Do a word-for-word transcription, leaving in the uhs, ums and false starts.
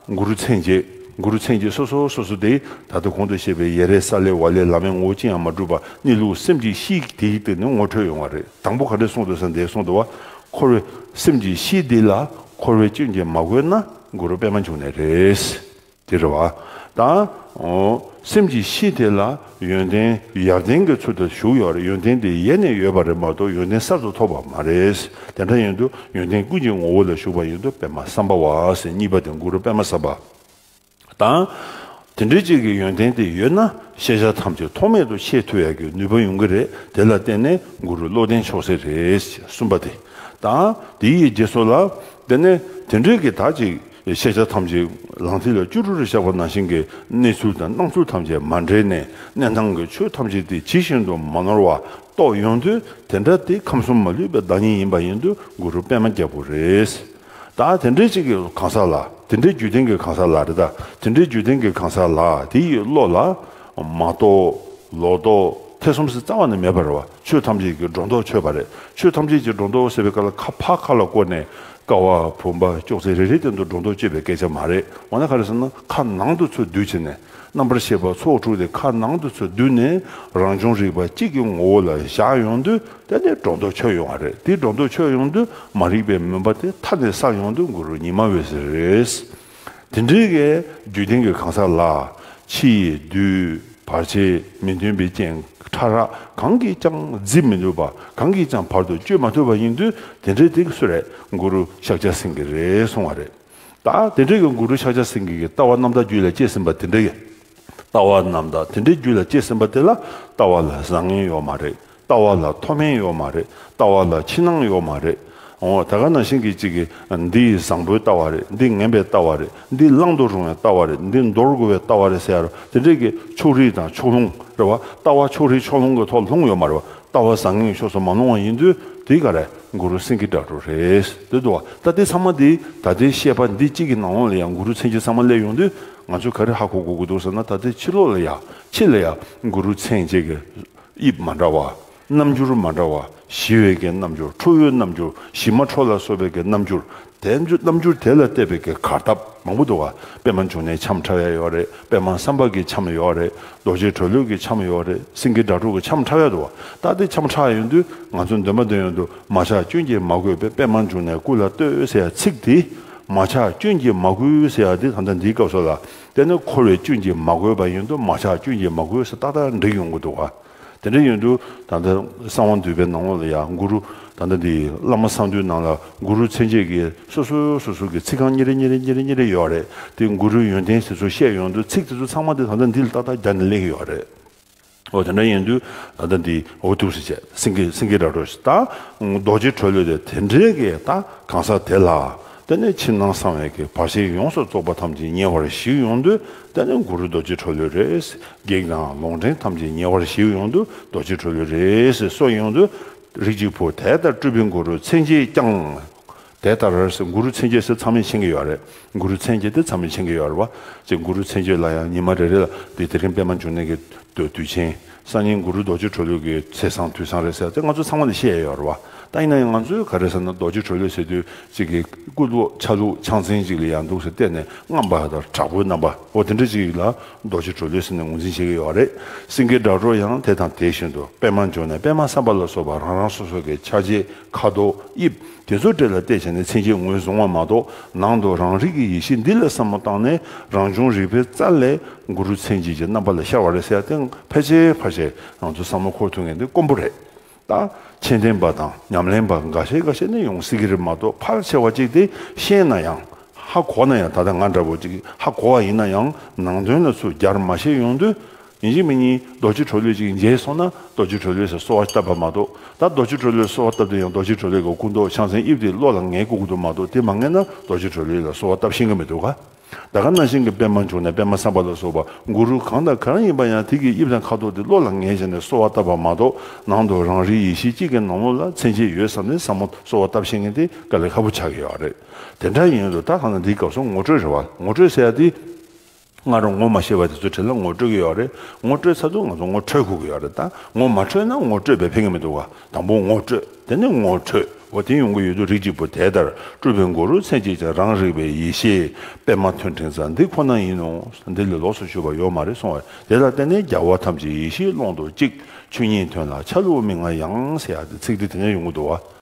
གུ་རུ་མཚན་བཅས། གུ་རུ་མཚན་བཅས་སོ་སོ་སོ་སོ་དེ་ད་ལྟ་གོང་དུ་བཤད་པའི་ཡ་རབས་ས་ལེ་ཝ་ལེ་བླ་མའི་ངོ་བོ་ཅི་ཡང་མ་གྲུབ་པ་གནས་ལུགས་སེམས་ཀྱི་གཤིས་དེའི་སྟེང་ནས་ངོ་འཕྲོད་ཡོང་བ་རེད། དང་པོ་ག་འདྲ་གསུངས་འདུག་ཟེར་ན་འདི་གསུངས་འདུག་བ། འཁོར་བའི་སེམས་ཀྱི་གཤིས་འདི་ལ་འཁོར་བའི་སྐྱོན་གྱིས་མ་གོས་ན་གུ་རུ་པདྨ་འབྱུང་གནས་རེད། དེ་རེད་བ། ད། འོ། སེམས་ཀྱི་གཤིས་དེ་ལ་ཡོན་ཏན་ཡར་ལྡན་གྱི་ཚུལ་དུ་བཞུགས་ཡོད་རེད། ཡོན་ཏན་དེ་ཡེ་ནས་ཡོད་པ་རེད་མ་གཏོགས་ཡོན་ཏན་གསར་དུ་ཐོབ་པ་མ་རེད། དེ་འདྲ་ཡིན་དུས་ཡོན་ཏན་ཀུན་གྱི་ངོ་བོ་ལ་བཞུགས་པ་ཡིན་དུས་པདྨ་སམ་བྷ་ཝ་ཟེར། གཉིས་པ་དེ་གུ་རུ་པདྨ་སམ་བྷ། དང་། དེ་འདྲའི་ཅིག་གི་ཡོན་ཏན་དེ་ཡོད་ན་ཤེས་བྱ་ཐམས་ཅད་ཐོགས་མེད་དུ་ཤེས་ཐུབ་ཡག་གི་ནུས་པ་ཡོང་གི་རེད། དེ་ལ་བརྟེན་ནས་གུ་རུ་བློ་ལྡན་མཆོག་སྲེད་རེད། གསུམ་པ་དེ། དང་། དེ་ཡི་རྗེས་སུ་ལ། དེ་ནས་དེ་འདྲའི་གི་ད་ཅིག་ཤེས་བྱ་ཐམས་ཅད་ལག་མཐིལ་ལ་བཅུ་དྲུག་རེ་བཞག་པ་ནང་བཞིན་གྱི་གནས་ཚུལ་དང་སྣང་ཚུལ་ཐམས་ཅད་མ་འདྲེས་ནས་གནས་སྟངས་ཀྱི་ཆོས་ཐམས་ཅད་དེ་ཇི་བཞིན་དུ་མ་ནོར་བ་རྟོགས་ཡོང་དུས་དེ་འདྲ་དེ་ཁམས་གསུམ་མ་ལུས་པའི་བདག་ཉིད་ཡིན་པ་ཡིན་དུས་གུ་རུ་པདྨ་རྒྱལ་པོ་རེད། ད་དེ་འདྲའི་ཅིག་གི་གང་ཟག་ལ། དེ་འདྲའི་རྒྱུད་ལྡན་གྱི་གང་ཟག་ལ་རེད་ད། དེ་འདྲའི་རྒྱུད་ལྡན་གྱི་གང་ཟག་ལ་དེ་ཡི་བློ་ལ་མ་རྟོགས། ལོག་རྟོག་ཐེ་ཚོམ་ཟེར་རྩ་བ་ནས་མེད་པ་རེད་བ། ཆོས་ཐམས་ཅད་ཀྱི་སྒྲོ་འདོགས་ཆོད་པ་རེད། ཆོས་ཐམས་ཅད་ཀྱི་སྒྲོ་འདོགས་ཟེར་བའི་སྐབས་ལ་ཁ་ཕར་ཁ་ལ་བསྐོར་ནས་ཀ་བ་བུམ་པ་ཅོག་ཙེ་རེ་རེ་སྟེང་དུ་སྒྲོ་འདོགས་གཅོད་པའི་སྐད་ཆ་མ་རེད། འོ་ན་ག་རེ་ཟེར་ན་ཁ་ནང་དུ་ཚུར་བསྡུས་བྱས་ནས་རྣམ་པར་ཤེས་པ་ཚོགས་དྲུག་དེ་ཁ་ནང་དུ་ཚུར་བསྡུས་ནས་རང་བྱུང་རིག་པ་གཅིག་གི་ངོ་བོ་ལ་བཞག་ཡོང་དུས། དེ་ནས་སྒྲོ་འདོགས་ཆོད་ཡོང་བ་རེད། དེ་སྒྲོ་འདོགས་ཆོད་ཡོང་དུས་མ་རིག་པའི་མུན་པ་དེ་མཐའ་ནས་བསལ་ཡོང་དུས་གུ་རུ་ཉི་མ་འོད་ཟེར་རེད། དེ་འདྲའི་གི་རྒྱུད་ལྡན་གྱི་གང་ཟག་ལ་ཕྱི་ཡི་བདུད་བར་ཆད་མི་མཐུན་པའི་རྐྱེན་ཕྲ་རགས་གང་གིས་ཀྱང་འཛིན་མི་ནུས་པ། གང་གིས་ཀྱང་བར་དུ་གཅོད་མ་ཐུབ་པ་ཡིན་དུས་དེ་འདྲའི་དེ་གི་སུ་རེད། གུ་རུ་ཤཱཀྱ་སེང་གེ་རེད་གསུང་བ་རེད། ད་དེ་འདྲའི་གི་གུ་རུ་ཤཱཀྱ་སེང་གེ་གི་ལྟ་བ་རྣམ་དག་རྒྱུད་ལ་སྐྱེས་ཟིན་པ་དེ་འདྲའི་གི་ལྟ་བ་རྣམ་དག་དེ་འདྲའི་རྒྱུད་ལ་སྐྱེས་ཟིན་པ་དེ་ལ་ལྟ་བ་ལ་བཟང་ངན་ཡོད་མ་རེད། ལྟ་བ་ལ་མཐོ་དམན་ཡོད་མ་རེད། ལྟ་བ་ལ་ཕྱི་ནང་ཡོད་མ་རེད། འོ་ད་ག་ནང་བཞིན་གྱི་གཅིག་གིས་འདི་བཟང་པོའི་ལྟ་བ་རེད། འདི་ངན་པའི་ལྟ་བ་རེད། འདི་བླང་དུ་རུང་བའི་ལྟ་བ་རེད། འདི་འདོར་དགོས་པའི་ལྟ་བ་རེད་ཟེར་ཡ་རོ། དེ་འདྲས་ཀྱི་ཕྱོགས་རིས་དང་ཕྱོགས་ལྷུང་རེད་བ། ལྟ་བ་ཕྱོགས་རིས་ཕྱོགས་ལྷུང་གི་ཐོག་ལྷུང་ཡོད་མ་རེད་བ། ལྟ་བ་བཟང་ངན་གྱི་ཕྱོགས་སུ་མ་ལྷུང་བ་ཡིན་དུས་དེ་ག་རེད། གུ་རུ་སེང་གེ་སྒྲ་སྒྲོགས་རེད། དེ་འདུག་བ། ད་དེ་ཚང་མ་འདི་ད་ལྟའི་བཤད་པ་འདི་གཅིག་གི་ནང་ལོགས་ལ་ཡང་གུ་རུ་མཚན་བརྒྱད་ཚང་མ་སླེབས་ཡོང་དུས་ང་ཚོས་ག་རེ་ཧ་གོ་དགོས་ཀྱི་འདུག་ཟེར་ན། ད་ལྟའི་ཕྱི་ལོགས་ལ་ཡ་ཕྱི་ལ་ཡ་གུ་རུ་མཚན་བརྒྱད་ཀྱི་དབྱིབས་མ་འདྲ་བ། རྣམ་འགྱུར་མ་འདྲ་བ། ཞི་བའི་གི་རྣམ་འགྱུར། ཁྲོ་བོའི་རྣམ་འགྱུར། ཞི་མ་ཁྲོ་ལ་སོགས་པའི་གི་རྣམ་འགྱུར། དེ་འགྱུར་རྣམ་འགྱུར་དེ་ལ་བལྟས་པའི་གི་གར་སྟབས་མང་པོ་འདུག་བ། པདྨ་འབྱུང་གནས་འཆམ་འཁྲབ་ཡ་ཡོད་རེད། པདྨ་སམ་བྷ་གི་འཆམ་ཡོད་རེད། རྡོ་རྗེ་གྲོ་ལོད་ཀྱི་འཆམ་ཡོད་རེད། སེང་གེ་སྒྲ་སྒྲོགས་ཀྱི་འཆམ་འཁྲབ་ཡ་འདུག་བ། ད་དེ་འཆམ་འཁྲབ་ཡོང་དུས་ང་ཚོ་འདོན་པ་འདོན་ཡོང་དུས་མ་ཆགས་སྐྱོན་གྱིས་མ་གོས་པའི་པདྨ་འབྱུང་གནས་སྐུ་ལ་བསྟོད་ཟེར་ཡ་ཚིག་དེ། མ་ཆགས་སྐྱོན་གྱིས་མ་གོས་ཟེར་ཡ་དེ་ད་ལྟ་འདིའི་སྐབས་སུ་ལ་དེ་ནི་འཁོར་བའི་སྐྱོན་གྱིས་མ་གོས་པ་ཡིན་དུས་མ་ཆགས་སྐྱོན་གྱིས་མ་གོས་ཟེར་ཏག་ཏག་འགྲིག་ཡོང་གི་འདུག་བ། དེ་འདྲ་ཡིན་དུས་ད་ལྟ་གསང་བ་འདུས་པའི་ནང་ལོགས་ལ་ཡང་གུ་རུ། ད་ལྟ་འདི་བླ་མ་གསང་འདུས་ནང་ལ་གུ་རུ་མཚན་བརྒྱད་ཀྱི་སོ་སོ་སོ་སོ་གི་ཚིག་རྐང་གཉིས་རེ་གཉིས་རེ་གཉིས་རེ་གཉིས་རེ་ཡོད་རེད། དེ་གུ་རུའི་ཡོན་ཏན་དེ་ཚོ་བཤད་ཡོང་དུས་ཚིག་དེ་ཚོ་ཚང་མ་དེ་ད་ལྟ་འདི་ལ་ཏག་ཏག་རྒྱབ་ནས་སླེབས་ཀྱི་ཡོད་རེད། འོ་དེ་འདྲ་ཡིན་དུས་ད་ལྟ་འདི་འོ་ཐུགས་སུ་ཆེ་སེང་གེ་སེང་གེ་སྒྲ་སྒྲོགས་ཤིག་དང་རྡོ་རྗེ་གྲོ་ལོད་དེ་དེ་འདྲའི་གི་ད་གང་ཟག་དེ་ལ། དེ་ནས་ཕྱི་ནང་གསང་བའི་གི་བར་ཆད་ཡོངས་སུ་རྫོགས་པ་ཐམས་ཅད་ཉེ་བར་ཞི་ཡོང་དུས་དེ་ནས་གུ་རུ་རྡོ་རྗེ་གྲོ་ལོད་རེད། བགེགས་དང་ལོག་འདྲེན་ཐམས་ཅད་ཉེ་བར་ཞི་ཡོང་དུས་རྡོ་རྗེ་གྲོ་ལོད་རེད་ཟེར་གསུངས་ཡོང་དུས། རིགས་ཀྱི་བུ་དེ་ལྟར་སྤྲུལ་པའི་གུ་རུ་མཚན་བརྒྱད་ཀྱང་། དེ་ལྟར་ཟེར་གུ་རུ་མཚན་བརྒྱད་ཟེར་ཚང་མས་མཁྱེན་གྱི་ཡོད་རེད། གུ་རུ་མཚན་བརྒྱད་དེ་ཚང་མས་མཁྱེན་གྱི་ཡོད་རེད་བ། ཅེས་གུ་རུ་མཚན་བརྒྱད་ལ་ཡང་ཉི་མ་རེ་རེ་ལ་འདི་དེ་རིང་པདྨ་འབྱུང་གནས་ཀྱི་དུས་དུས་ཆེན། སང་ཉིན་གུ་རུ་རྡོ་རྗེ་གྲོ་ལོད་ཀྱི་ཚེས་བཟང་དུས་བཟང་རེད་ཟེར་ཏེ་ང་ཚོ་ཚང་མ་ལ་བཤད་ཡ་ཡོད་རེད་བ། ད་ཡིན་ན་ཡང་ང་ཚོས་ག་རེ་ཟེར་ན་རྡོ་རྗེ་གྲོ་ལོད་ཟེར་དུས་གཅིག་གི་སྐུ་ལུགས་ཆ་ལུགས་ཕྱག་མཚན་གཅིག་ལ་ཡང་འདུག་ཟེར་བལྟས་ནས་རྔམ་པ་དང་དྲག་པོའི་རྣམ་པ་འོ་དེ་འདྲ་གཅིག་ལ་རྡོ་རྗེ་གྲོ་ལོད་ཟེར་ནས་ངོས་འཛིན་བྱེད་ཀྱི་ཡོད་རེད། སེང་གེ་སྒྲ་སྒྲོགས་ཡང་དེ་དང་དེ་བཞིན་དུ་པདྨ་འབྱུང་གནས་པདྨ་སམ་བྷ་ལ་སོགས་པ་རང་རང་སོ་སོ་གི་ཆ་བྱད་ཁ་དོག་དབྱིབས། དེ་ཚོ་འདྲ་ལ་བལྟས་བྱས་ནས་མཚན་བརྒྱད་ངོས་བཟུང་བ་མ་གཏོགས་ནང་དུ་རང་རིག་གི་ཡེ་ཤེས་འདི་ལ་བསམ་བློ་བཏང་ནས་རང་བྱུང་རིག་པའི་རྩལ་ལས་གུ་རུ་མཚན་བརྒྱད་ཀྱི་རྣམ་པ་ལ་ཤར་བ་རེད་ཟེར་ཡ་དེ་ཕལ་ཆེར་ཕལ་ཆེར་ང་ཚོ་བསམ་བློ་འཁོར་ཐུབ་མཁན་དེ་དཀོན་པོ་རེད། ད་ཆོས་ལྡན་པ་དང་ཉམས་ལེན་པ་འགའ་ཤས་འགའ་ཤས་ནས་ཡོང་སྲིད་ཀྱི་རེད་མ་གཏོགས་ཕལ་ཆེ་བ་ཅིག་དེ་ཤེས་ན་ཡང་ཧ་གོ་ན་ཡང་ད་ལྟ་ང་འདྲ་པོ་ཅིག་ཧ་གོ་བ་ཡིན་ན་ཡང་ནང་དོན་ལ་ཚུར་རྒྱར་མ་ཤེས་ཡོང་དུས། ཡིན་གཅིག་མིན་གཉིས་རྡོ་རྗེ་གྲོ་ལོད་ཅིག་མཇལ་སོང་ན་རྡོ་རྗེ་གྲོ་ལོད་ཟེར་གསོལ་བ་བཏབ་པ་མ་གཏོགས། ད་རྡོ་རྗེ་གྲོ་ལོད་གསོལ་བ་བཏབ་དུས་ཡང་རྡོ་རྗེ་གྲོ་ལོད་ཀྱི་སྐུ་མདོག་ཕྱག་མཚན་དབྱིབས་དེ་བློ་ལ་ངེས་དགོས་ཀྱི་འདུག་མ་གཏོགས་དེ་མ་ངེས་ན་རྡོ་རྗེ་གྲོ་ལོད་ལ་གསོལ་བ་བཏབ་ཤེས་ཀྱི་མི་འདུག་ག་ད་ག་ནང་བཞིན་གྱི་པདྨ་འབྱུང་གནས་པདྨ་སམ་བྷ་ལ་སོགས་པ་གུ་རུ་གང་དང་གང་ཡིན་པ་ཡང་དེ་གི་དབྱིབས་དང་ཁ་དོག་དེ་བློ་ལ་ངེས་བྱས་ནས་གསོལ་བ་བཏབ་པ་མ་གཏོགས་ནང་དུ་རང་རིག་ཡེ་ཤེས་གཅིག་གི་ནང་ལོགས་ལ་མཚན་བརྒྱད་ཡོད་བསམ་ནས་བསམ་བློ་གསོལ་བ་བཏབ་ཤེས་མཁན་དེ་དཀའ་ལས་ཁག་པོ་ཆགས་ཀྱི་ཡོད་རེད། དེ་འདྲ་ཡིན་དུས་ད་གང་ལྟར་འདིའི་སྐབས་སུ་ངོ་སྤྲོད་རེད་བ། ངོ་སྤྲོད་ཟེར་ཡ་དེ། སྔ་རོ་ངོ་མ་ཤེས་པ་དེ་ཚོའི་གྲས་ལ་ངོ་སྤྲོད་ཀྱི་ཡོད་རེད། ངོ་སྤྲོད་ཚར་དུས་ང་ཚོ་ངོ་འཕྲོད་དགོས་ཀྱི་ཡོད་རེད། ད་ངོ་མ་འཕྲོད་ན་ངོ་སྤྲོད་པའི་ཕན་གྱི་མི་འདུག་ག་དང་པོ་ངོ་སྤྲོད། དེ་ནས་ངོ་འཕྲོད། འོ་དེ་ཡོང་གི་ཡོད་དུས་རིགས་གཅིག་པུ་དེ་ལྟར་སྤྲུལ་པའི་གུ་རུ་མཚན་གཅིག་ཀྱང་། རང་རིག་པའི་ཡེ་ཤེས་པདྨ་ཐོད་ཕྲེང་རྩལ་འདི་ཁོ་ན་ཡིན་ནོ། འདི་ལས་ལོགས་སུ་གྱུར་པ་ཡོད་མ་རེད་གསུང་བས། དེ་ལ་བརྟེན་ནས་རྒྱལ་བ་ཐམས་ཅད་ཡེ་ཤེས་ཀློང་དུ་གཅིག། ཆོས་ཉིད་དོན་ལ་འཆར་བའི་མིག་ལྔ་ཡང་ཟེར་ཡག་དེ་ཚིག་འདི་དེ་ནས་ཡོང་གི་འདུག་བ།